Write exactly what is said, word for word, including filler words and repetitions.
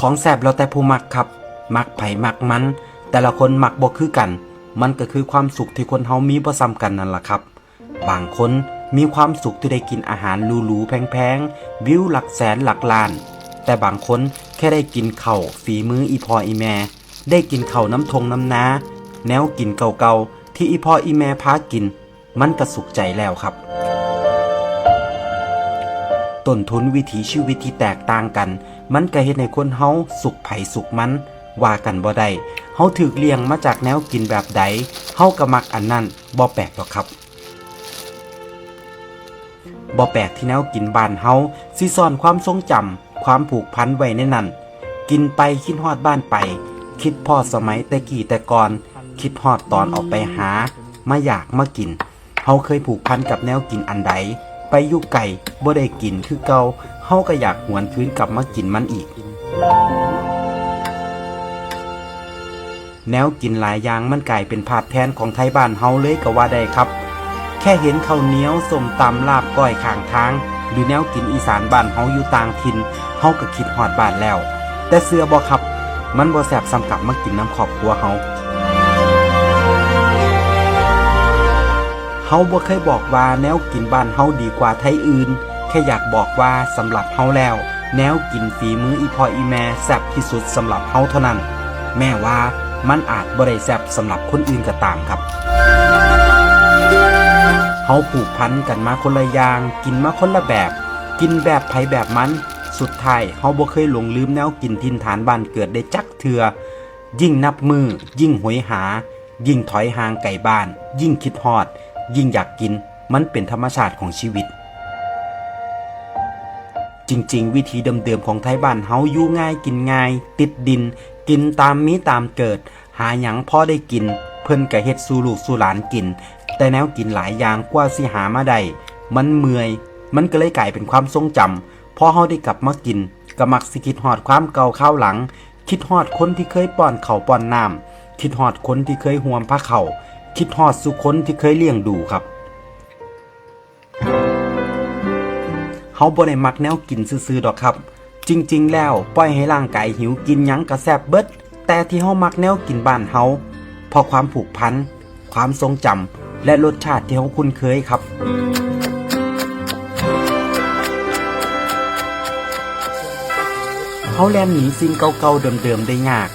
ของแซ่บแล้วแต่ผู้มักครับ มักไผมักมัน แต่ละคนมักบ่คือกัน มันก็คือความสุขที่คนเฮามีบ่ส่ำกันนั่นล่ะครับ บางคนมีความสุขที่ได้กินอาหารหรูๆแพงๆ วิวหลักแสนหลักล้าน แต่บางคนแค่ได้กินข้าวฝีมืออีพ่ออีแม่ ได้กินข้าวนำท่งนำนา แนวกินเก่าๆที่อีพ่ออีแม่พากิน มันก็สุขใจแล้วครับ ต้นทุนวิถีชีวิตที่แตกต่างกัน มันก็เฮ็ดให้คนเฮาสุขไผสุขมัน ว่ากันบ่ได้ เฮาถูกเลี้ยงมาจากแนวกินแบบใด เฮาก็มักอันนั้น บ่แปลกดอกครับ บ่แปลกที่แนวกินบ้านเฮาสิซ่อนความทรงจำ ความผูกพันไว้ในนั้น กินไปคิดฮอดบ้านไป คิดพ้อสมัยแต่กี้แต่ก่อน คิดฮอดตอนออกไปหา มาอยากมากิน เฮาเคยผูกพันกับแนวกินอันใด ไปอยู่ไกลบ่ได้กินคือเก่า เฮาก็อยากหวนคืนกลับมากินมันอีก แนวกินหลายอย่างมันกลายเป็นภาพแทนของไทบ้านเฮาเลยก็ว่าได้ครับ แค่เห็นข้าวเหนียว ส้มตำ ลาบก้อยข้างทาง หรือแนวกินอีสานบ้านเฮาอยู่ต่างถิ่น เฮาก็คิดฮอดบ้านแล้ว แต่เชื่อบ่ครับ มันบ่แซ่บส่ำกลับมากินนำครอบครัวเฮา เฮาบ่เคยบอกว่าแนวกินบ้านเฮาดีกว่าไทอื่น แค่อยากบอกว่าสำหรับเฮาแล้ว แนวกินฝีมืออีพ่ออีแม่แซ่บที่สุดสำหรับเฮาเท่านั้น แม้ว่ามันอาจบ่ได้แซ่บสำหรับคนอื่นก็ตามครับ เฮาผูกพันกันมาคนละอย่าง กินมาคนละแบบ กินแบบไผแบบมัน สุดท้ายเฮาบ่เคยหลงลืมแนวกินถิ่นฐานบ้านเกิดได้จักเทื่อ ยิ่งนับมื้อ ยิ่งโหยหา ยิ่งถอยห่างไกลบ้าน ยิ่งคิดฮอด ยิ่งอยากกิน มันเป็นธรรมชาติของชีวิต จริงๆ วิถีเดิมๆของไทบ้านเฮาอยู่ง่ายกินง่าย ติดดิน กินตามมีตามเกิด หาหยังพอได้กิน เพิ่นก็เฮ็ดสู่ลูกสู่หลานกิน แต่แนวกินหลายอย่างกว่าสิหามาได้ มันเมื่อย มันก็เลยกลายเป็นความทรงจำ พอเฮาได้กลับมากิน ก็มักสิคิดฮอดความเก่าคราวหลัง คิดฮอดคนที่เคยป้อนข้าวป้อนน้ำ คิดฮอดคนที่เคยห่วมพาเข้า คิดฮอดซุคนที่เคยเลี้ยงดูครับ เฮาบ่ได้มักแนวกินซื่อๆดอกครับ จริงๆแล้วปล่อยให้ร่างกายหิวกินหยังก็แซ่บเบิด แต่ที่เฮามักแนวกินบ้านเฮา เพราะความผูกพัน ความทรงจำ และรสชาติที่เฮาคุ้นเคยครับ เฮาแล่นหนีสิ่งเก่าๆเดิมๆได้ยาก